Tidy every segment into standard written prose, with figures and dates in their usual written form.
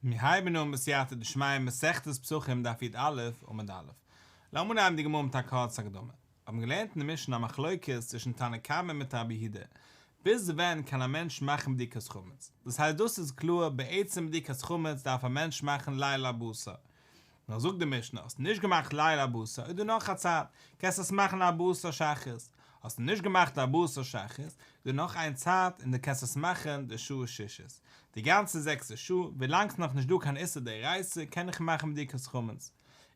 מיר הייבן אן בסייעתא דשמיא מסכת פסחים דף י"א עמוד א'. לאמיר אנהייבן די גמרא מיט א קורצע הקדמה. האבן געלערנט אין די משנה א מחלוקת צווישן תנא קמא מיט רבי יהודה, ביז ווען קען א מענטש מאכן בדיקת חמץ? דאס הייסט דאס איז קלאר בעצם בדיקת חמץ דארף א מענטש מאכן ליל ארבעה עשר, נאר זאגט די משנה האסט נישט געמאכט ליל ארבעה עשר איז דא נאך א צייט, קענסט עס מאכן ארבעה עשר שחרית, האסט נישט געמאכט ארבעה עשר שחרית, איז דא נאך איין צייט און דו קענסט עס מאכן די שעה שישית, די גאנצע זעקסטע שעה, ווילאנג ס'נאך נישט דא קיין איסור דאורייתא קען איך מאכן בדיקת חמץ.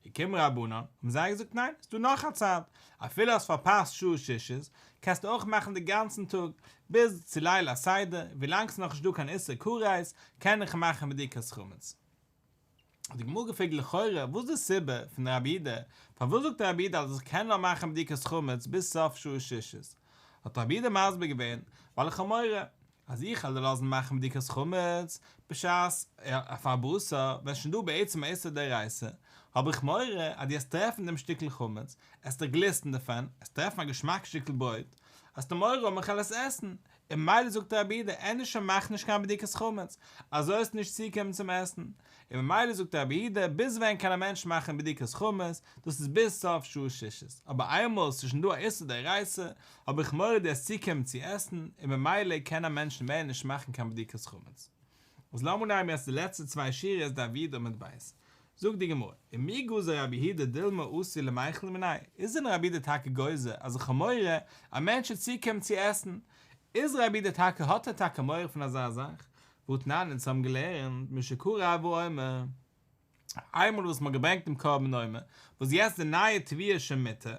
וקימו רבנן, האבן זיי געזאגט ניין, ס'דא נאך א צייט, אפילו האסט פארפאסט שעה שישית, קענסטו אויך מאכן די גאנצן טאג, ביז צו ליל הסדר, ווילאנג ס'נאך נישט דא קיין איסור כרת, קען איך מאכן בדיקת חמץ. האט די גמרא געפרעגט לכאורה וואס איז די סיבה פון רבי יהודה, פארוואס זאגט רבי יהודה אז איך קען נאר מאכן בדיקת חמץ ביז סוף שעה שישית, האט רבי יהודה מסביר געווען, ווייל איך האב מורא אז איך וועל דיר לאזן מאכן בדיקת חמץ בשעת אויף ארבעה עשר, ווען שוין דא בעצם א איסור דאורייתא, האב איך מורא אז דו וועסט טרעפן דעם שטיקל חמץ, עסט דיך גליסטן דערפון, עסט טרעפן א געשמאק שטיקל ברויט, עסטו מורא האבן איך וועל עס עסן, און ממילא זאגט רבי יהודה ענדערש מאך נישט קיין בדיקת חמץ, אזוי וועסטו נישט צוקומען צום עסן, און ממילא זאגט רבי יהודה ביז ווען קען א מענטש מאכן בדיקת חמץ, דאס איז ביז סוף שעה שישית, אבער איינמאל עס איז שוין דא א איסור דאורייתא, האב איך מורא דו וועסט צוקומען צו עסן, און ממילא קען א מענטש מער נישט מאכן קיין בדיקת חמץ. איז לאמיר נעמען יעצט די לעצטע צוויי שורות דף י' עמוד ב'. זאגט די גמרא, ומי גזר רבי יהודה דילמא אתי למיכל מיניה, איז דען רבי יהודה טאקע גוזר אז איך האב מורא א מענטש וועט צוקומען צו עסן, איז רבי יהודה טאקע האט ער טאקע מורא פון אזא זאך? והתנן אונז האבן געלערנט משקרב העומר, איינמאל וואס מ'האט געברענגט דעם קרבן עומר, וואס יעצט די נייע תבואה איז שוין מותר,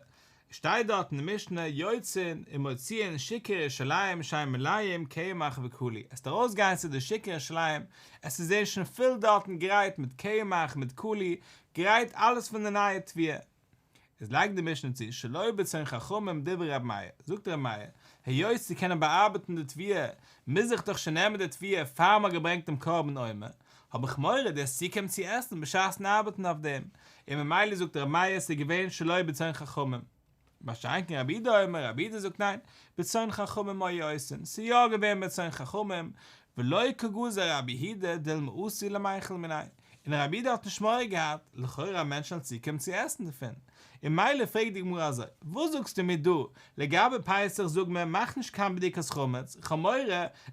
שטייט דארט אין די משנה יוצאין ומוציאין שוקי ירושלים שהן מלאים קמח וקלי, עסט ארויס גיין צו די שוקי ירושלים, עס איז זעהן שוין פול דארטן גרייט מיט קמח מיט קלי, גרייט אלעס פון די נייע תבואה. איז לייגט די משנה צו שלא ברצון חכמים דברי ר' מאיר, זאגט ר' מאיר, היות צו קענען באארבעטן די תבואה מוז איך דאך שוין נעמען די תבואה פאר מ'האט געברענגט דעם קרבן עומר, האב איך מורא דו וועסט צוקומען צו עסן בשעת'ן ארבעטן אויף דעם, און ממילא זאגט ר' מאיר ס'איז געווען שלא ברצון חכמים. מה שאין כן רבי יהודה אומר, רבי יהודה זאגט ניין, ברצון חכמים היו עושין, ס'איז יא געווען ברצון חכמים, ולא קגזר רבי יהודה דילמא אתי למיכל מיניה, און רבי יהודה האט נישט מורא געהאט, לכאורה א מענטש זאל צוקומען צו עסן דערפון, און מילא פרעגט די גמרא אזוי, וואס זאגסטו מיר דא, לגבי פסח זאג מיר מאך נישט קיין בדיקת חמץ, איך האב מורא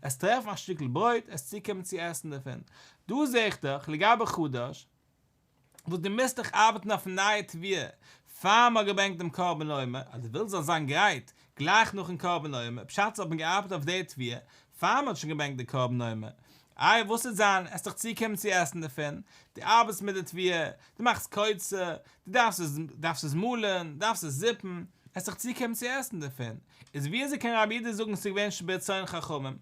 עסט טרעפן א שטיקל ברויט עסט צוקומען צו עסן דערפון, דא זע איך דאך לגבי חדש, וואס דו מוזט דאך ארבעטן אויפן נייע תבואה פאר מ'האט געברענגט דעם קרבן עומר, אז דו ווילסט זאל זיין גרייט גלייך נאכן קרבן עומר, פשט האט מען געארבעט אויף די תבואה פאר מ'האט שוין געברענגט די קרבן עומר, איי וואס וועט זיין, עסט דאך צוקומען צו עסן דערפון, דו ארבעטסט מיט די תבואה, דו מאכסט קוצר, דו דארפסט עס, דארפסט עס מאלן, דארפסט עס זיפן, עסט דאך צוקומען צו עסן דערפון, איז ווי אזוי קען רבי יהודה זאגן ס'איז געווען שברצון חכמים?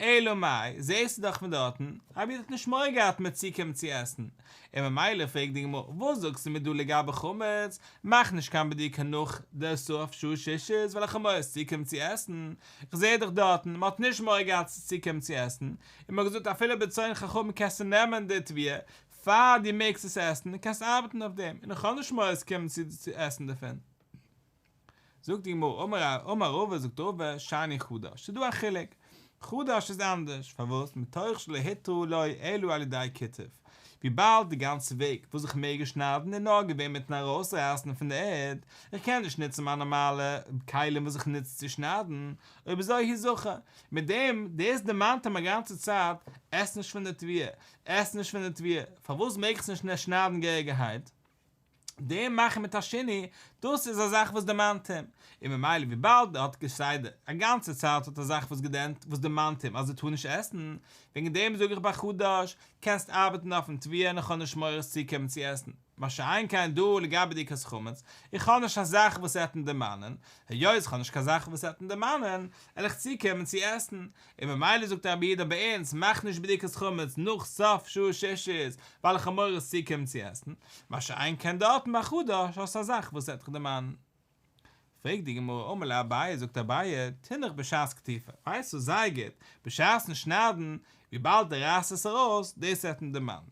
אלא מאי, זעהסטו דאך פון דארטן, רבי יהודה האט נישט מורא געהאט מ'עט צוקומען צו עסן, און ממילא פרעגט די גמרא, וואס זאגסטו מיר דא לגבי חמץ, מאך נישט קיין בדיקה נאך די סוף שעה שישית ווייל איך האב מורא עסט צוקומען צו עסן, איך זעה דאך דארטן, מען האט נישט מורא געהאט צו צוקומען צו עסן, און מען האט געזאגט אפילו ברצון חכמים קענסטו נעמען די תבואה פאר דו מעגסט עס עסן און קענסט ארבעטן אויף דעם, און איך האב נישט מורא עסט קומען צו עסן דערפון. זאגט די גמרא, אמר אמר רבא, זאגט רבא, שאני חדש, ס'איז דא א חילוק, חדש איז אנדערש, פארוואס? מתוך שלא הותרה לו אלא על ידי כיתוף, וויבאלד די גאנצע וועג וואס איך מעג עס שניידן איז נאר געווען מיטן ארויסרייסן פון די ערד, איך קען נישט נוצן מיין נארמאלע כלים וואס איך נוץ צו שניידן, אויב אזוי הוא זכר, מיט דעם, דאס דערמאנט אים א גאנצע צייט, עס נישט פון די תבואה, עס נישט פון די תבואה, פארוואס מעג איך עס נישט שניידן געהעריגערהייט? דעם מאכן מיט א שינוי, דאס איז א זאך וואס דערמאנט אים, און ממילא וויבאלד ער האט כסדר א גאנצע צייט האט א זאך וואס געדענקט וואס דערמאנט אים אז ער טאר נישט עסן, וועגן דעם זאג איך ביי חדש, קענסט ארבעטן אויפן תבואה און איך האב נישט מורא עסט צוקומען צו עסן, מה שאין כן דא לגבי בדיקת חמץ, איך האב נישט א זאך וואס עט אים דערמאנען, היות איך האב נישט קיין זאך וואס עט אים דערמאנען, על איך צוקומען צו עסן, און ממילא זאגט רבי יהודה ביי אונז מאך נישט בדיקת חמץ נאך סוף שעה שישית ווייל איך האב מורא עסט צוקומען צו עסן, מה שאין כן דארטן ביי חדש האסטו א זאך וואס וועט דיך דערמאנען. פרעגט די גמרא אמר ליה אביי זאגט אביי תינח בשעת קטיפה ווייסטו זייער גוט בשעת'ן שניידן וויבאלד דו רייסט עס ארויס דאס וועט אים דערמאנען.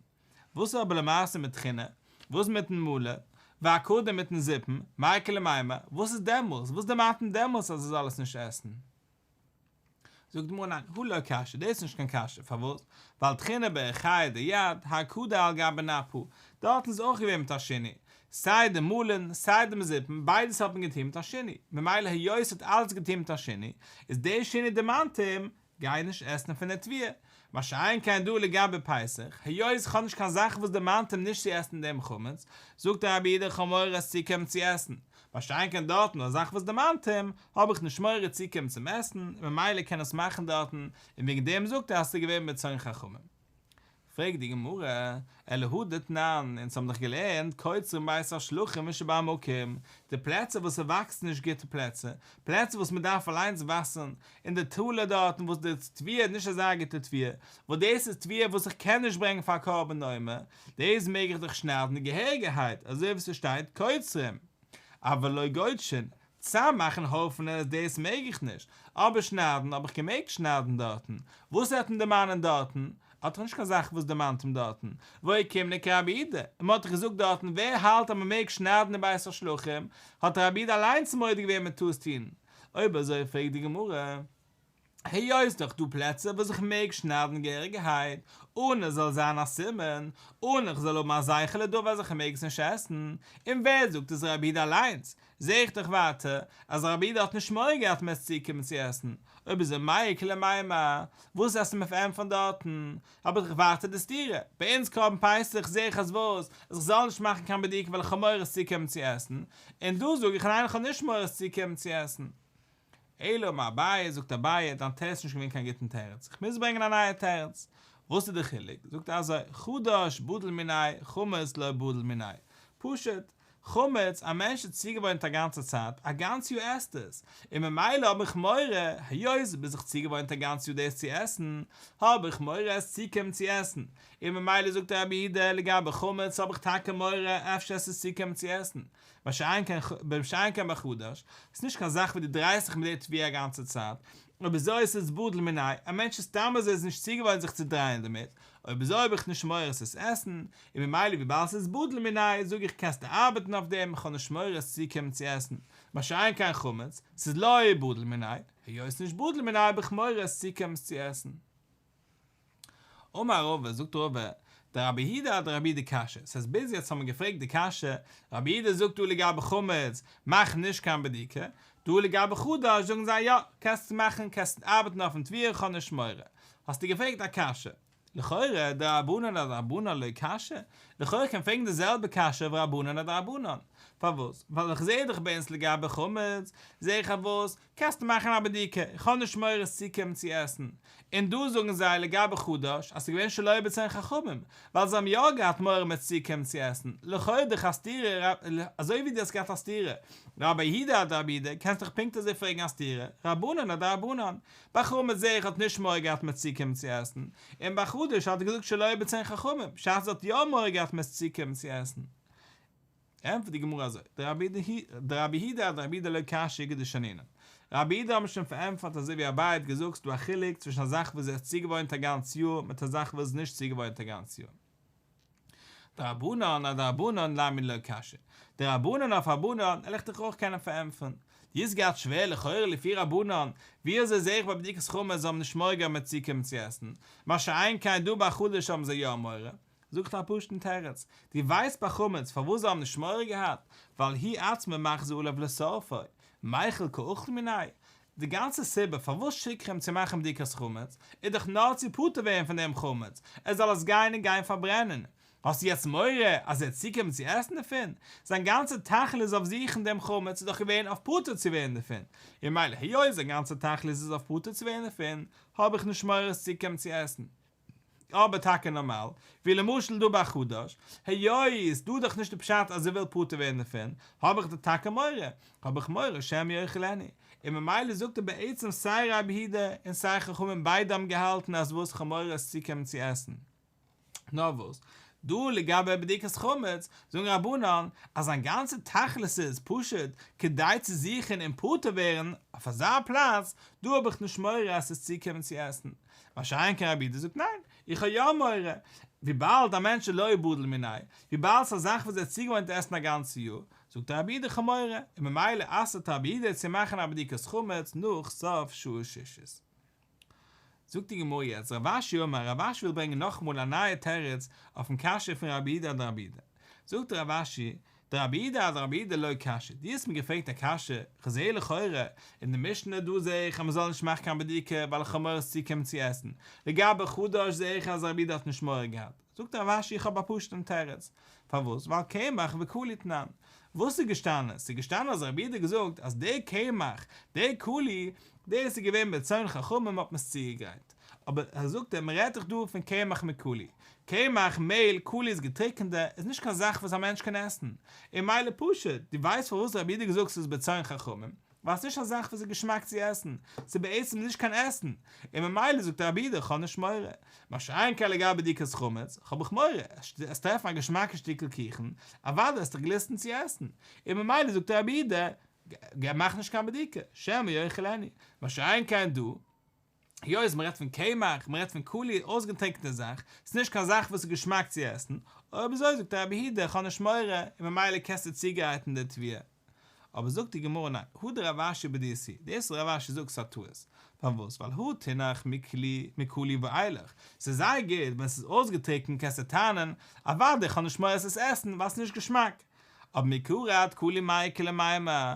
וואס איז אבער למעשה מיט טחינה? וואס מיטן מאלן? והקדה מיטן זיפן? מאי איכא למימר? וואס איז דעמאלס? וואס דערמאנט אים דעמאלס אז ער זאל עס נישט עסן? זאגט די גמרא ניין, הא לא קשיא, דאס איז נישט קיין קשיא, פארוואס? ווייל טחינא באורחיה דיד, הרקדה על גבי נפה, דארטן איז אויך געווען מיט א שינוי, סיי די מאלן, סיי דעם זיפן, ביידעס האט מען געטון מיט א שינוי, ממילא היות ס'האט אלעס געטון מיט א שינוי, איז דער שינוי דערמאנט אים, גיי נישט עסן פון די תבואה. מה שאין כן דא לגבי פסח, היות כ'האב נישט קיין זאך וואס דערמאנט אים נישט צו עסן דעם חמץ, זאגט רבי יהודה כ'האב מורא עס צוקומען צו עסן, מה שאין כן דארטן א זאך וואס דערמאנט אים, האב איך נישט מורא צוקומען צום עסן, און ממילא קען עס מאכן דארטן, און וועגן דעם זאגט ער אז ס'איז געווען ברצון חכמים. פרעגט די גמרא, אלא הא דתנן, אונז האבן דאך געלערנט קוצרים בית השלחין ושבעמקים, די פלעצער וואס ס'וואקסן נישט גוטע פלעצער, פלעצער וואס מ'דארף אליינס וואסערן, אין די טאלער דארטן וואס די תבואה איז נישט אזא גוטע תבואה, וואס דאס איז תבואה וואס איך קען נישט ברענגען פאר קרבן עומר, דאס מעג איך דאך שניידן געהעריגערהייט, אזוי ווי ס'שטייט קוצרים, אבל לא גודשין, צאממאכן הויפענעס דאס מעג איך נישט, אבער שניידן האב איך געמעגט שניידן דארטן, וואס וועט אים דערמאנען דארטן? האט דאך נישט קיין זאך וואס דערמאנט אים דארטן, ואוקימנא כרבי יהודה, און מען האט דאך געזאגט דארטן ווער האלט אז מען מעג שניידן אין בית השלחין, האט רבי יהודה אליינס מודה געווען מען טאר עס טון, אויב אזוי פרעגט די גמרא, היות דאך דא פלעצער וואס איך מעג שניידן געהעריגערהייט אן עס זאל זיין א סימן, אן איך זאל האבן א זכר לדבר אז איך מעג עס נישט עסן, און ווער זאגט עס רבי יהודה אליינס, זעה איך דאך ווייטער אז רבי יהודה האט נישט מורא געהאט מ'עט צוקומען צו עסן, אויב אזוי מאי איכא למימר, וואס וועסטו מיר פארענטפערן דארטן, האב איך דאך ווייטער די סתירה, ביי אונז קרבן פסח זעה איך אז וואס, אז איך זאל נישט מאכן קיין בדיקה ווייל איך האב מורא עס צוקומען צו עסן, און דא זאג איך ניין איך האב נישט מורא עס צוקומען צו עסן. אלא אמר אביי, זאגט אביי, דיין תירוץ איז נישט געווען קיין גוטן תירוץ, איך מוז ברענגען א נייע תירוץ. וואס איז די חילוק? זאגט ער אזוי, חדש בדיל מיניה, חמץ לא בדיל מיניה. פשוט, חמץ, א מענטש איז צוגעוואוינט א גאנצע צייט, א גאנץ יאר עסט עס, און ממילא האב איך מורא, היות ביסט זיך צוגעוואוינט א גאנץ יאר דאס צו עסן, האב איך מורא עס צוקומען צו עסן, און ממילא זאגט רבי יהודה, לגבי חמץ האב איך טאקע מורא אפשר עס איז צוקומען צו עסן, מה שאין כן מה שאין כן בחדש, ס'איז נישט קיין זאך וואס דו דרייסט זיך מיט די תבואה א גאנצע צייט, אויב אזוי איז עס בדיל מיניה, א מענטש איז סתם אזוי איז נישט צוגעוואוינט זיך צו דרייען דערמיט, אויב אזוי האב איך נישט מורא עס עס עסן, און ממילא וויבאלד ס'איז בדיל מיניה זאג איך קענסטו ארבעטן אויף דעם, איך האב נישט מורא עס צוקומען צו עסן, מה שאין כן חמץ, ס'איז לא בדיל מיניה, היות נישט בדיל מיניה האב איך מורא עס צוקומען צו עסן. אמר רבא, זאגט רבא, דרבי יהודה אדרבי יהודה קשיא, ס'הייסט ביז יעצט האבן מיר געפרעגט די קשיא, רבי יהודה זאגט דא לגבי חמץ, מאך נישט קיין בדיקה, דא לגבי חדש זאגן זיי יא, קענסט מאכן, קענסט ארבעטן אויפן תבואה, כ'האב נישט מורא. האסטו געפרעגט א קשיא. לכאורה דרבנן אדרבנן לא קשיא, לכאורה קען פרעגן די זעלבע קשיא אויף רבנן אדרבנן. פארוואס? ווייל איך זעה דאך ביי אונז לגבי חמץ, זעה איך אז וואס? קענסט מאכן א בדיקה, איך האב נישט מורא עס צוקומען צו עסן. און דא זאגן זיי לגבי חדש אז ס'איז געווען שלא ברצון חכמים, ווייל זיי האבן יא געהאט מורא מ'עט צוקומען צו עסן, לכאו' דאך א סתירה, אזוי ווי דו האסט געהאט א סתירה, רבי יהודה אדרבי יהודה, קענסט דאך פונקט אזוי פרעגן א סתירה, רבנן אדרבנן. ביי חמץ זעה איך האט נישט מורא געהאט מ'עט צוקומען צו עסן, און ביי חדש האט ער געזאגט שלא ברצון חכמים, בשעת ער האט יא מורא געהאט מ'עט צוקומען צו עסן. ענטפערט די גמרא אזוי, דרבי יהודה אדרבי יהודה לא קשיא כדשנינן. רבי יהודה האבן שוין פארענטפערט אזוי ווי אביי האט געזאגט ס'דא א חילוק צווישן א זאך וואס ער איז צוגעוואוינט א גאנץ יאר מיט א זאך וואס איז נישט צוגעוואוינט א גאנץ יאר. דרבנן אדרבנן נמי לא קשיא. דרבנן אויף רבנן וועל איך דיך אויך קענען פארענטפערן. דו האסט געהאט שווער לכאורה לפי רבנן, ווי אזוי זעה איך ביי בדיקת חמץ זיי האבן נישט מורא געהאט מ'עט צוקומען צו עסן, מה שאין כן דא ביי חדש האבן זיי יא מורא. זאגט א פשוט'ן תירוץ, דו ווייסט ביי חמץ פארוואס זיי האבן נישט מורא געהאט? ווייל הוא עצמו מחזיר עליו לשורפו, מיכל קא אכיל מיניה, די גאנצע סיבה פארוואס שיק איך אים צו מאכן בדיקת חמץ, איז דאך נאר צו פטור ווערן פון דעם חמץ, ער זאל עס גיין און גיין פארברענען, האסטו יעצט מורא אז ער וועט צוקומען צו עסן דערפון? זיין גאנצע תכלית אויף זוכן דעם חמץ איז דאך געווען אויף פטור צו ווערן דערפון, און ממילא היות זיין גאנצע תכלית איז אויף פטור צו ווערן דערפון, האב איך נישט מורא עס צוקומען צו עסן. אבער טאקע נארמאל, ווי למשל דא ביי חדש, היות דא דאך נישט די פשט אז ער וויל פטור ווערן דערפון, האב איך דא טאקע מורא, האב איך מורא שמא יאכלנו, און ממילא זאגט ער בעצם סיי רבי יהודה און סיי חכמים ביידע האבן געהאלטן אז וואס כ'האב מורא עס צוקומען צו עסן. נאר וואס, דא לגבי בדיקת חמץ, זאגן רבנן אז זיין גאנצע תכלית איז פשוט כדי צו זוכן און פטור ווערן, אויף אזא פלאץ, דא האב איך נישט מורא אז ס'איז צוקומען צו עסן, מה שאין כן רבי יהודה זאגט ניין, איך האב יא מורא, וויבאלד א מענטש איז לא בדיל מיניה, וויבאלד ס'איז א זאך וואס ער האט צוגעוואוינט עסן א גאנצע יאר, זאגט רבי יהודה איך האב מורא, און ממילא אסר'ט רבי יהודה צו מאכן א בדיקת חמץ נאך סוף שעה שישית. זאגט די גמרא יעצט רב אשי אמר, רב אשי וויל ברענגען נאכאמאל א נייע תירוץ אויפן קשיא פון רב יהודה אדרב יהודה. זאגט רב אשי, דרב יהודה אדרב יהודה לא קשיא, דו האסט מיר געפרעגט א קשיא, כ'זעה לכאורה אין די משנה דא זעה איך אז מ'זאל נישט מאכן קיין בדיקה ווייל איך האב מורא עס צוקומען צו עסן, לגבי חדש זעה איך אז רב יהודה האט נישט מורא געהאט, זאגט רב אשי איך האב א פשוט'ן תירוץ, פארוואס? ווייל קמח וקלי תנן. וואס איז געשטאנען? ס'איז געשטאנען אז רב יהודה האט געזאגט אז די קמח, די קלי, דאס איז געווען ברצון חכמים האט מען עס צוגעגרייט. אבער זאגט ער מ'רעדט דאך דא פון קמח מיט קלי. קמח, מעהל, קלי איז געטריקענטע, איז נישט קיין זאך וואס א מענטש קען עסן. און מילא פשוט, דו ווייסט פארוואס רב יהודה האט געזאגט ס'איז ברצון חכמים? ווייל ס'נישט א זאך וואס איז געשמאק צו עסן, ס'איז בעצם נישט קיין עסן, און ממילא זאגט רב יהודה איך האב נישט מורא. מה שאין כן לגבי בדיקת חמץ, האב איך מורא, עסט טרעפן א געשמאקע שטיקל קוכן, אוודאי עסט דיך גליסטן צו עסן, און ממילא זאגט רב יהודה, מאך נישט קיין בדיקה, שמא יאכלנו, מה שאין כן דא, היות מען רעדט פון קמח, מען רעדט פון קלי, אויסגעטריקענטע זאך, ס'איז נישט קיין זאך וואס איז געשמאק צו עסן, אויב אזוי זאגט רב יהודה איך האב נישט מורא, און ממילא קענסטו צוגרייטן די תבואה. אבער זאגט די גמרא ניין, הא דרב אשי בדיתא היא, דאס וואס רב אשי זאגט איז א טעות, פארוואס? ווייל הא תינח מקלי מקלי ואילך, ס'איז זייער גוט ווען ס'איז אויסגעטריקנט קענסטו טענה'ן, אוודאי איך האב נישט מורא עס עס עסן ווייל ס'איז נישט געשמאק, אבער מעיקרא עד קלי מאי איכא למימר,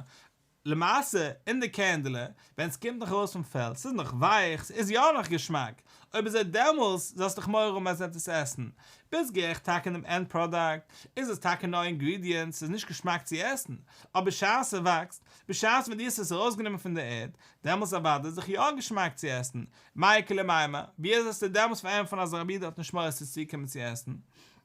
למעשה, אין די קערנדעלע, ווען ס'קומט נאך ארויס פון פעלד, ס'איז נאך ווייך, ס'איז יא נאך געשמאק, אויב אזוי דעמאלס זאלסט דיך מורא האבן אז עס עסן. ביסט גערעכט טאקע אינעם ענד פראדאקט איז עס טאקע נאר אינגרידיענטס, ס'איז נישט געשמאק צו עסן, אבער בשעת ס'וואקסט, בשעת ווען דו האסט עס ארויסגענומען פון די ערד, דעמאלס אוודאי איז דאך יא געשמאק צו עסן, מאי איכא למימר, ווי אזוי זאלסטו דעמאלס פארענטפערן אז רב יהודה האט נישט מורא עס צו צוקומען צו עסן?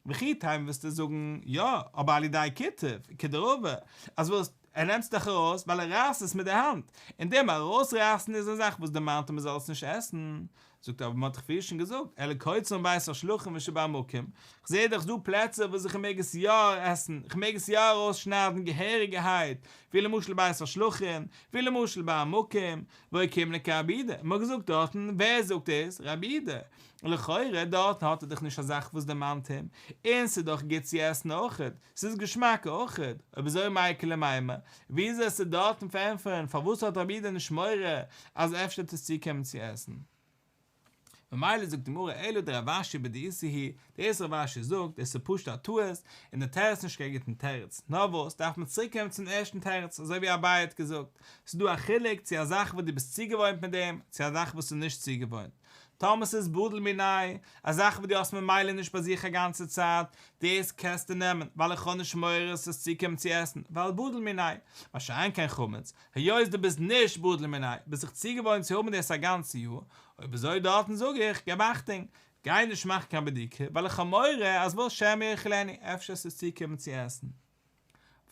וכי תימא וועסטו זאגן, יא, אבער על ידי קיטוף, כדרבא, אז וואס? ער נעמט עס דאך ארויס ווייל ער רייסט עס מיט די האנט, און דעם ארויסרייסן איז א זאך וואס דערמאנט אים ער זאל עס נישט עסן. זאגט ער אבער מען האט דאך פריער שוין געזאגט, אלא קוצרן בבית השלחין ושבעמקים, כ'זעה דאך ס'דא פלעצער וואס איך מעג עס יא עסן, איך מעג עס יא ארויסשניידן געהעריגערהייט, ווי למשל בית השלחין, ווי למשל בעמקים, ואוקימנא כרב יהודה, מען האט געזאגט דארטן, ווער זאגט דאס? רב יהודה, לכאורה דארטן האט ער דאך נישט א זאך וואס דערמאנט אים, און ס'איז דאך גוט צו עסן אויכעט, ס'איז געשמאק אויכעט, אויב אזוי מאי איכא למימר, וויאזוי וועסטו דארטן פארענטפערן פארוואס האט רב יהודה נישט מורא אז אפשר וועט עס צוקומען צו עסן? ממילא זאגט די גמרא אלא דרב אשי בדיתא היא, דאס רב אשי זאגט דאס איז פשוט א טעות, און די תירוץ איז נישט קיין גוטן תירוץ, נאר וואס דארף מען צוריק קומען צום ערשטן תירוץ אזוי ווי אביי האט געזאגט, ס'איז דא א חילוק צו א זאך וואס דו ביסט צוגעוואוינט מיט דעם, צו א זאך וואס איז נישט צוגעוואוינט. טאמער ס'איז בדיל מיניה, א זאך וואס דו האסט ממילא נישט ביי זיך א גאנצע צייט, דאס קענסטו נעמען, ווייל איך האב נישט מורא ס'זאל צוקומען צו עסן, ווייל בדיל מיניה. מה שאין כן חמץ, היות דו ביסט נישט בדיל מיניה, ביסט זיך צוגעוואוינט צו האבן דאס א גאנצע יאר, אויב אזוי דארטן זאג איך, געב אכטונג, גיי נישט מאכן קיין בדיקה, ווייל איך האב מורא אז וואס שמא יאכלנו, אפשר ס'זאל צוקומען צו עסן.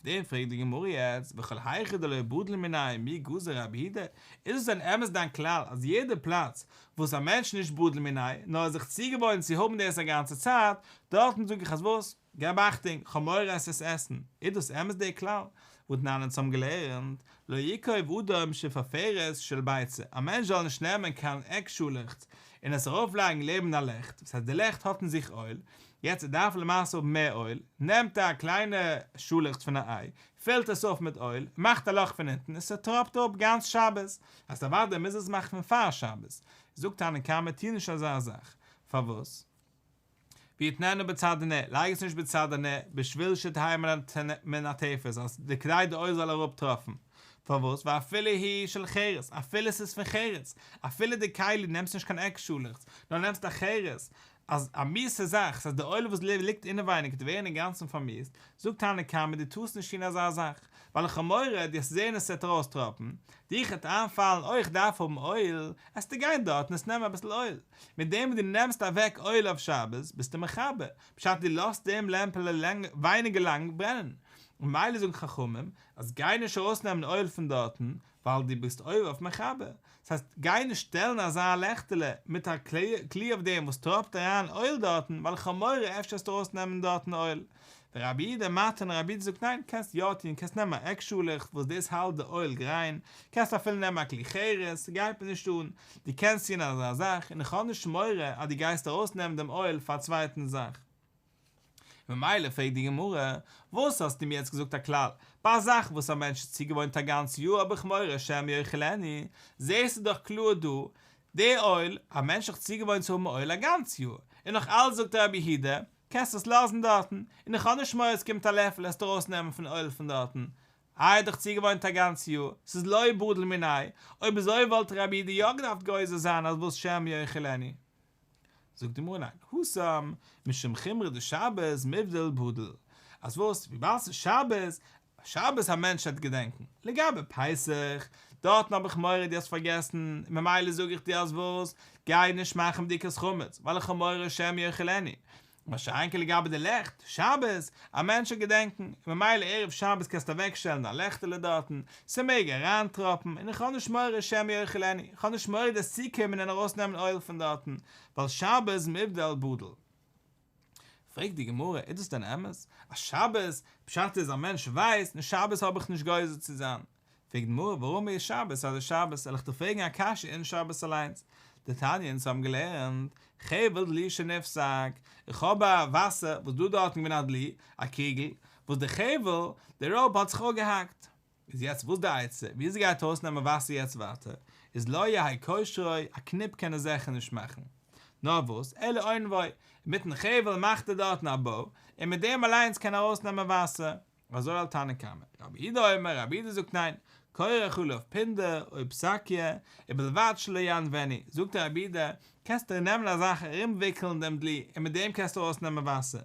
אויף דעם פרעגט די גמרא יעצט, וכל היכא דלא בדיל מיניה מי גזר רבי יהודה, איז עס דען אמת דיין כלל אז יעדע פלאץ וואס א מענטש נישט בדיל מיניה, נאר איז זיך צוגעוואוינט צו האבן דאס א גאנצע צייט, דארטן זאג איך אז וואס? געב אכטונג, כ'האב מורא עס עס עסן. איז דאס אמת דער כלל? והתנן אונז האבן געלערנט, לא יקוב אדם שפופרת של ביצה, א מענטש זאל נישט נעמען קיין עג שאלעכץ און עס ארויפלייגן לעבן א לעכט, דאס הייסט די לעכט האט אין זיך אויל, יעצט ער דארף למעשה האבן מער אויל, נעמט ער א קליינע שאלעכץ פון א איי, פילט עס אויף מיט אויל, מאכט א לאך פון אונטן און ס'טראפט אפ גאנץ שבת, אז אוודאי מוז עס מאכן פון פאר שבת, זאגט תנא קמא טו נישט אזא זאך, פארוואס? ויתננו בצד הנר, לייג עס נישט בצד הנר, בשביל שתהא מנטפת, אז די כדי די אויל זאל אראפ טראפן, פארוואס? ואפילו היא של חרס, אפילו עס איז פון חרס, אפילו די כלי נעמסט נישט קיין עג שאלעכץ, נאר נעמסט א חרס, אז א מיאוסע זאך, ס'הייסט די אויל וואס ליגט אינעווייניג וועט ווערן אינגאנצן פארמיאוסט, זאגט תנא קמא דו טארסט נישט טון אזא זאך, ווייל איך האב מורא דו וועסט זען עס וועט ארויסטראפן, דיך וועט איינפאלן אוי איך דארף האבן אויל, עסטו גיין דארט און עס נעמען אביסל אויל, מיט דעם וואס דו נעמסט אוועק אויל אויף שבת ביסטו מכבה, פשט דו לאזט דעם לעמפעלע ווייניגער לאנג ברענען, ממילא זאגן חכמים אז גיי נישט ארויסנעמען אויל פון דארטן, ווייל דו ביסט עובר אויף מכבה, ס'הייסט גיי נישט שטעלן אזא לעכטעלע מיט א כלי אויף דעם וואס טראפט אריין אויל דארטן ווייל איך האב מורא אפשר וועסטו ארויס נעמען דארטן אויל. ורבי יהודה מתיר און רבי יהודה זאגט ניין קענסט יא טון קענסט נעמען א עג שאלעכץ וואס דאס האלט די אויל גריין, קענסט אפילו נעמען א כלי חרס ס'גייט מיר נישט אן, דו קענסט טון אזא זאך און איך האב נישט מורא אז דו גייסט ארויס נעמען דעם אויל פאר א צווייטן זאך. ממילא פרעגט די גמרא, וואס האסטו מיר יעצט געזאגט א כלל, ביי א זאך וואס א מענטש איז צוגעוואוינט א גאנץ יאר האב איך מורא שמא יאכלנו, זעסטו דאך קלאר דא. די אויל, א מענטש איז זיך צוגעוואוינט צו האבן אויל א גאנץ יאר, און נאך אלץ זאגט רבי יהודה, קענסט עס לאזן דארטן, און איך האב נישט מורא עס קומט א לעפל עסט ארויסנעמען פון אויל פון דארטן, איי האט דאך צוגעוואוינט א גאנץ יאר, ס'איז לא בדיל מיניה, אויב אזוי וואלט רבי יהודה יא געדארפט גוזר זיין אז וואס שמא יאכילנו. זאגט די גמרא ניין, התם, משום חומרא דשבת מיבדל בדיל, אז וואס, וויבאלד ס'איז שבת, שבת א מענטש וועט געדענקן, לגבי פסח, דארטן האב איך מורא דו האסט פארגעסן, און ממילא זאג איך דיר אז וואס, גיי נישט מאכן בדיקת חמץ, ווייל איך האב מורא שמא יאכילנו, מה שאין כן לגבי די לעכט, שבת, א מענטש וועט געדענקן, און ממילא ערב שבת קענסטו אוועק שטעלן א לעכטעלע דארטן, ס'מעג אריין טראפן, און איך האב נישט מורא שמא יאכילנו, איך האב נישט מורא דו'סט צוקומען און ארויס נעמען אויל פון דארטן, ווייל שבת מיבדל בדיל. פרעגט די גמרא, איז דאס דען אמת? אז שבת, פשט איז א מענטש ווייסט, און שבת האב איך נישט גוזר צו זיין. פרעגט די גמרא, ורמי שבת אדשבת, וועל איך דיר פרעגן א קשיא אין שבת אליינס. דתניא אונז האבן געלערנט, חבל דלי שנפסק, איך האב א וואסער וואס דא דארטן געווען א דלי, א קריגל, וואס די חבל, די ראופ האט זיך אפגעהאקט. איז יעצט וואס די עצה? וויאזוי גייט ער ארויסנעמען וואסער יעצט ווייטער? איז לא יהא קושרו, א קניפ קען ער זעכער נישט מאכן. נאר וואס, אלא עונבו, מיטן חבל מאכט ער דארטן א באו, און מיט דעם אליינס קען ער ארויסנעמען וואסער. אזוי האלט תנא קמא. רבי יהודה אומר, רבי יהודה זאגט ניין, כורך עליו פונדא או פסקיא, ובלבד שלא יענבנו, זאגט רבי יהודה, קענסט דיר נעמען א זאך ארומוויקלן דעם דלי און מיט דעם קענסטו ארויסנעמען וואסער,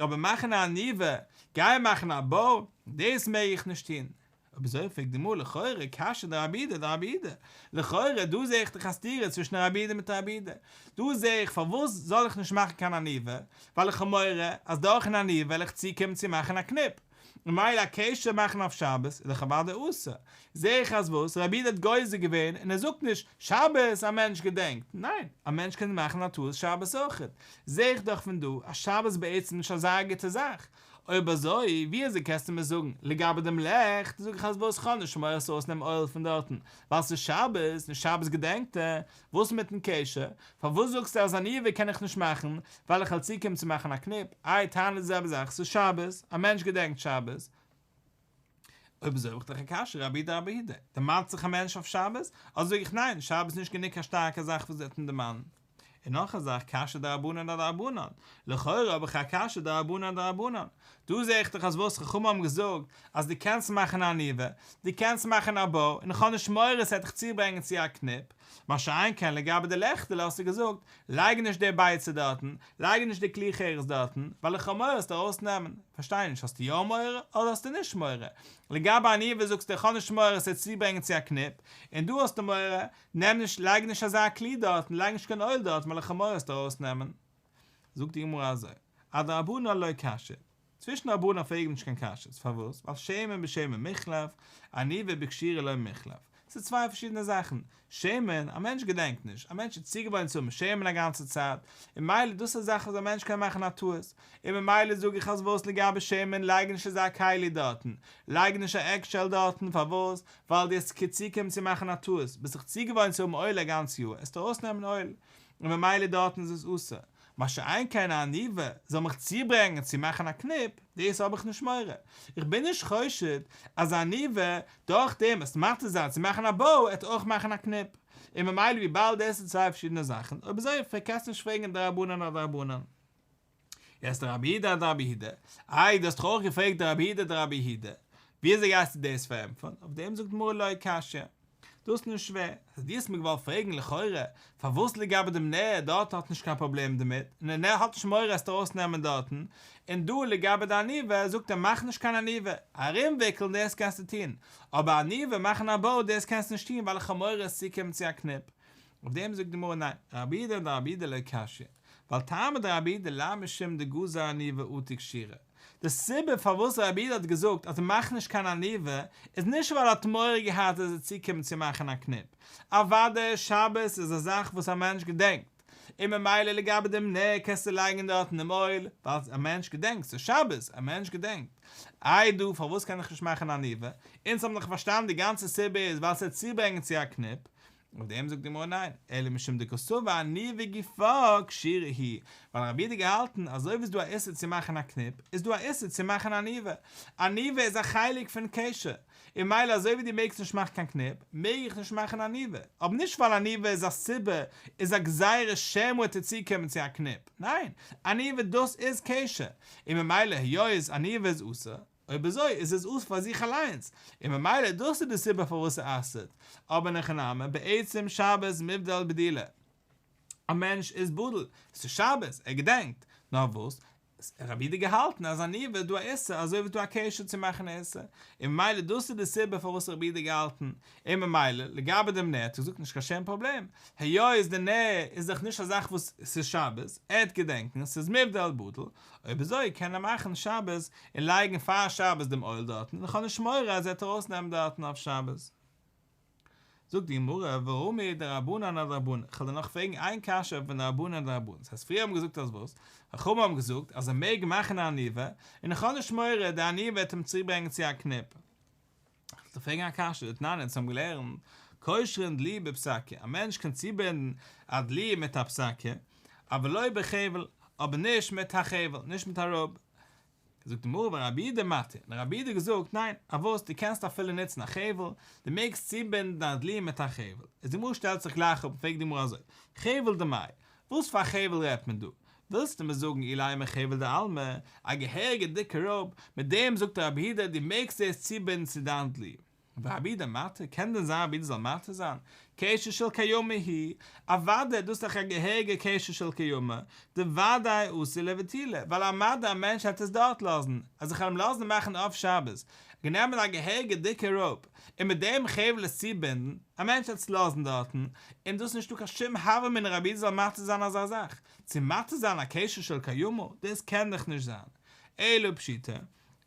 אבער מאכן א עניבה, גיי מאכן א באו, דאס מעג איך נישט טון. אויב אזוי פרעגט די גמרא לכאורה קשיא דרבי יהודה אדרבי יהודה, לכאורה דא זע איך דאך א סתירה צווישן רבי יהודה מיט רבי יהודה, דא זע איך פארוואס זאל איך נישט מאכן קיין עניבה, ווייל איך האב מורא אז דורכן עניבה וועל איך צוקומען צו מאכן א קניפ, ממילא א קשר מאכן אויף שבת איז דאך אוודאי אסור, זע איך אז וואס רבי יהודה האט גוזר געווען און ער זאגט נישט שבת א מענטש געדענקט, ניין א מענטש קען מאכן א טעות שבת אויכעט, זע איך דאך פון דא אז שבת איז בעצם נישט אזא גוטע זאך, אויב אזוי ווי אזוי קענסטו מיר זאגן לגבי דעם לעכט זאג איך אז וואס כ'האב נישט מורא עס ארויסנעמען אויל פון דארטן ווייל ס'איז שבת און שבת געדענקט ער, וואס מיטן קשר? פארוואס זאגסטו אז עניבה קען איך נישט מאכן ווייל איך וועל צוקומען צו מאכן א קניפ? איי טענה די זעלבע זאך ס'איז שבת, א מענטש געדענקט שבת. אויב אזוי האב איך דאך א קשיא רבי יהודה אדרבי יהודה, דערמאנט זיך א מענטש אויף שבת? אדער זאג איך ניין, שבת איז נישט גענוג א שטארקע זאך וואס וועט אים דערמאנען. און נאך א זאך קשיא דרבנן אדרבנן, לכאורה האב איך א קשיא דרבנן אדרבנן, דא זע איך דאך אז וואס חכמים האבן געזאגט אז דו קענסט מאכן א עניבה, דו קענסט מאכן א באו, און איך האב נישט מורא עס וועט דיך צוברענגען צו א קניפ, מה שאין כן לגבי די לעכטעלע האסטו געזאגט, לייג נישט די ביצה דארטן, לייג נישט די כלי חרס דארטן, ווייל איך האב מורא עסט ארויס נעמען. פארשטיי נישט, האסטו יא מורא אדער האסטו נישט מורא? לגבי עניבה זאגסטו איך האב נישט מורא עס וועט צוברענגען צו א קניפ, און דא האסטו מורא, נעם נישט, לייג נישט אזא כלי דארטן, לייג נישט קיין אויל דארטן ווייל איך האב מורא עסט ארויס נעמען. זאגט די גמרא אזוי, אדרבנן לא קשיא, צווישן רבנן פרעגט מען נישט קיין קשיות, פארוואס? ווייל שמן בשמן מיחלף, עניבה בקשירה לא מיחלף. ס'איז צוויי פארשידענע זאכן. שמן, א מענטש געדענקט נישט, א מענטש איז צוגעוואוינט צו האבן שמן א גאנצע צייט, און ממילא דאס איז א זאך וואס א מענטש קען מאכן א טעות, און ממילא זאג איך אז וואס לגבי שמן, לייג נישט אזא כלי דארטן, לייג נישט א עגשעל דארטן, פארוואס? ווייל דו וועסט צוקומען צו מאכן א טעות, ביסט זיך צוגעוואוינט צו האבן אויל א גאנץ יאר, עסטו ארויסנעמען אויל, און ממילא דארטן איז עס אסור. מה שאין כן א עניבה זאל מיך צוברענגען צו מאכן א קניפ, דאס האב איך נישט מורא. איך בין נישט חושד אז א עניבה, דורך דעם עס מתיר זיין צו מאכן א באו, עט אויך מאכן א קניפ. און ממילא וויבאלד דאס איז צוויי פארשידענע זאכן, אויב אזוי קענסטו נישט פרעגן דרבנן אדרבנן. יעצט רבי יהודה אדרבי יהודה, איי דו האסט דאך אויך געפרעגט רבי יהודה אדרבי יהודה, וויאזוי גייסטו דאס פארענטפערן? אויף דעם זאגט די גמרא לא קשיא, דאס איז נישט שווער, אז דו האסט מיר געוואלט פרעגן לכאורה פארוואס לגבי דעם נר דארט האט נישט קיין פראבלעם דערמיט, און דער נר האט נישט מורא עסט ארויסנעמען דארטן, און דא לגבי די עניבה זאגט ער מאך נישט קיין עניבה, ארומוויקלן דאס קענסטו טון, אבער עניבה מאכן א באו דאס קענסטו נישט טון ווייל איך האב מורא עסט צוקומען צו א קניפ. אויף דעם זאגט די גמרא ניין, רבי יהודה אדרבי יהודה לא קשיא, ווייל טעמא דרבי יהודה לאו משום דגזר עניבה אטו קשירה. די סיבה פארוואס רבי יהודה האט געזאגט אז מאך נישט קיין עניבה איז נישט ווייל ער האט מורא געהאט אז ער וועט צוקומען צו מאכן א קניפ. אוודאי שבת איז א זאך וואס א מענטש געדענקט, און ממילא לגבי דעם נר קענסטו לייגן דארטן דעם אויל, ווייל א מענטש געדענקט, ס'איז שבת, א מענטש געדענקט. איי דא פארוואס קען איך נישט מאכן עניבה? אונז האבן דאך פארשטאנען די גאנצע סיבה איז ווייל ס'וועט צוברענגען צו א קניפ. אויף דעם זאגט די גמרא ניין, אלא משום דקסבר עניבה גופה קשירה היא, ווייל רבי יהודה געהאלטן אזוי ווי ס'איז דא א איסור צו מאכן א קניפ, איז דא א איסור צו מאכן עניבה, עניבה איז א חלק פון קשר, און מילא אזוי ווי דו מעגסט נישט מאכן קיין קניפ, מעג איך נישט מאכן עניבה, אבער נישט ווייל עניבה איז א סיבה, איז א גזירה שמא וועט ער צוקומען צו א קניפ, ניין, עניבה דאס איז קשר, און ממילא היות עניבה איז אסור, אויב אזוי איז עס אסור פאר זיך אליינס, און ממילא דאס איז די סיבה פארוואס ס'אסר'ט, אבער אין הכי נמי, בעצם שבת מיבדל בדילי, א מענטש איז בדל, ס'איז שבת, ער געדענקט, נאר וואס, רבי יהודה געהאלטן אז עניבה איז דא א איסור אזוי ווי ס'איז דא א קשר צו מאכן א איסור, און ממילא דאס איז די סיבה פארוואס רבי יהודה געהאלטן, און ממילא לגבי דעם נר האט ער געזאגט נישט קיין שום פראבלעם, היות די נר איז דאך נישט א זאך וואס ס'איז שבת, ער וועט געדענקן, ס'איז מיבדל בדיל, אויב אזוי קען ער מאכן שבת און לייגן פאר שבת דעם אויל דארטן און איך האב נישט מורא אז ער וועט ארויסנעמען דארטן אויף שבת. זאגט די גמרא, ורמי דרבנן אדרבנן, כ'וועל דיר נאך פרעגן איין קשיא פון די רבנן אדרבנן, ס'הייסט פריער האבן געזאגט אז וואס? חכמים האבן געזאגט אז ער מעג מאכן א עניבה, און איך האב נישט מורא די עניבה וועט אים צוברענגען צו א קניפ. כ'וועל דיר פרעגן א קשיא, דתנן אונז האבן געלערנט, קושרין דלי בפסקיא, א מענטש קען צובינדן א דלי מיט א פסקיא, אבל לא בחבל, אבער נישט מיט א חבל, נישט מיט א rope. זאגט די גמרא ורבי יהודה מתיר, און רבי יהודה געזאגט ניין, א וואס, דו קענסט אפילו נוצן א חבל, דו מעגסט צובינדן א דלי מיט א חבל, איז די גמרא שטעלט זיך גלייך אפ און פרעגט די גמרא אזוי, חבל דמאי, וואס פאר חבל רעדט מען דא? ווילסטו מיר זאגן אילימא חבל דעלמא, א געהעריגע דיקע rope, מיט דעם זאגט רבי יהודה דו מעגסט דאס צובינדן צו דיין דלי. ורבי יהודה מתיר, קען דען זיין רבי יהודה זאל מתיר זיין? קשר של קיימא הוא, אוודאי דאס איז דאך א געהעריגע קשר של קיימא, דודאי אתי לבטולי, ווייל אוודאי א מענטש העט עס דארט לאזן, אז איך וועל אים לאזן מאכן אויף שבת, גענומען א געהעריגע דיקע rope, און מיט דעם חבל עס צובינדן, א מענטש העט עס לאזן דארטן, און דאס איז נישטא קיין שום הוה אמינא רבי יהודה זאל מתיר זיין אזא זאך, צו מתיר זיין א קשר של קיימא, דאס קען דאך נישט זיין, אלא פשיטא,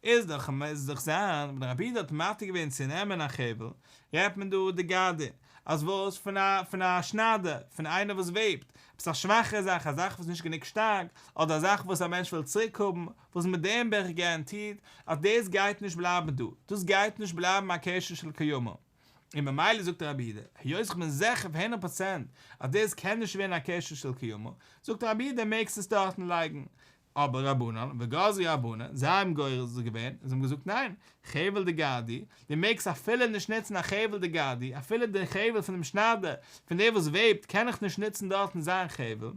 איז דאך מוז דאך זיין ווען רבי יהודה האט מתיר געווען צו נעמען א חבל, רעדט מען דא דגרדא, אז וואס פון א פון א שניידער, פון איינער וואס וועבט, עפעס א שוואכע זאך, א זאך וואס איז נישט גענוג שטארק, אדער א זאך וואס א מענטש וויל צוריק האבן, וואס מיט דעם בין איך גאראנטירט אז דאס גייט נישט בלייבן דא, דאס גייט נישט בלייבן א קשר של קיימא. און ממילא זאגט רבי יהודה, היות איך בין זיכער פאר הונדרעט פראצענט אז דאס קען נישט ווערן א קשר של קיימא, זאגט רבי יהודה מעגסט עס דארטן לייגן, אבער רבנן, וגזרו רבנן, זיי האבן גוזר געווען, און זיי האבן געזאגט ניין, חבל דגרדי, דו מעגסט אפילו נישט נוצן א חבל דגרדי, אפילו די חבל פון דעם שניידער, פון דער וואס וועבט, קען איך נישט נוצן דארטן זיין חבל,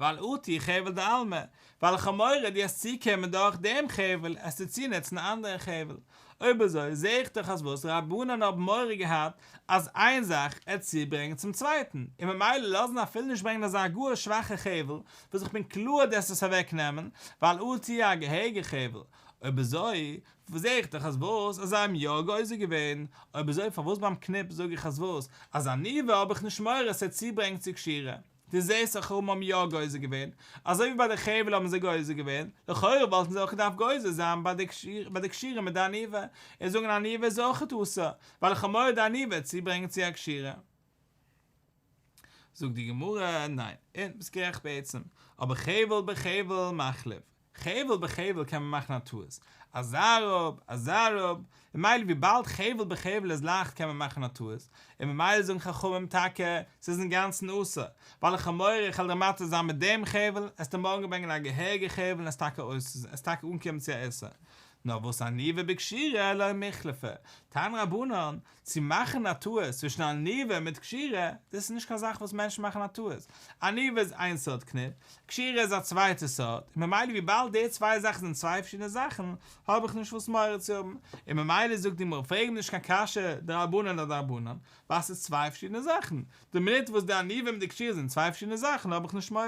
ווייל אטו חבל דעלמא, ווייל איך האב מורא דו עסט צוקומען דורך דעם חבל, עסטו צונוצן א אנדערע חבל. אויב אזוי זע איך דאך אז וואס רבנן האבן מורא געהאט אז איין זאך עט צוברענגען צום צווייטן, און ממילא לאזן אפילו נישט ברענגען אזא גאר שוואכע חבל וואס איך בין קלאר דו עסט עס אוועק נעמען, ווייל אטו א געהעריגע חבל. אויב אזוי זע איך דאך אז וואס אז זיי האבן יא גוזר געווען, אויב אזוי פארוואס ביים קניפ זאג איך אז וואס אז עניבה האב איך נישט מורא ס'עט צוברענגען צו קשירה. דו זעסט אז חכמים האבן יא גוזר געווען, אזוי ווי ביי די חבל האבן זיי גוזר געווען, לכאורה וואלטן זיי אויך געדארפט גוזר זיין ביי די קשירה מיט די עניבה, און זאגן עניבה איז אויך אסור, ווייל איך האב מורא די עניבה וועט צוברענגען צו א קשירה. זאגט די גמרא, ניין, און ביסט גערעכט בעצם, אבער חבל בחבל מחליף, חבל בחבל קען מען מאכן א טעות, אזא rope, אזא rope, ממילא וויבאלד חבל בחבל איז לייכט קען מען מאכן א טעות, און ממילא זאגן חכמים טאקע ס'איז אינגאנצן אסור, ווייל איך האב מורא איך וועל דיר מתיר זיין מיט דעם חבל, עסטו מארגן ברענגען א געהעריגע חבל און עס טאקע עס טאקע אנקומען צו א איסור. נאר וואס עניבה בקשירה לא מיחלפא, טענה'ן רבנן, צו מאכן א טעות צווישן עניבה מיט קשירה, דאס איז נישט קיין זאך וואס מענטשן מאכן א טעות. עניבה איז איין סארט קניפ, קשירה איז א צווייטע סארט, און ממילא וויבאלד די צוויי זאכן זענען צוויי פארשידענע זאכן, האב איך נישט וואס מורא צו האבן, און ממילא זאגט די גמרא פרעג מיר נישט קיין קשיא דרבנן אדרבנן, ווייל ס'איז צוויי פארשידענע זאכן, די מינוט וואס די עניבה מיט די קשירה זענען צוויי פארשידענע זאכן האב איך נישט מורא,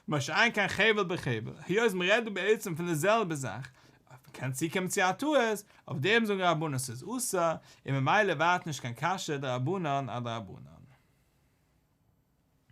מה שאין כן חבל בחבל, היות מ'רעדט דא בעצם פון די זעלבע זאך, מ'קען צוקומען צו א טעות, אויף דעם זאגן רבנן ס'איז אסור, און ממילא ווערט נישט קיין קשיא דרבנן אדרבנן.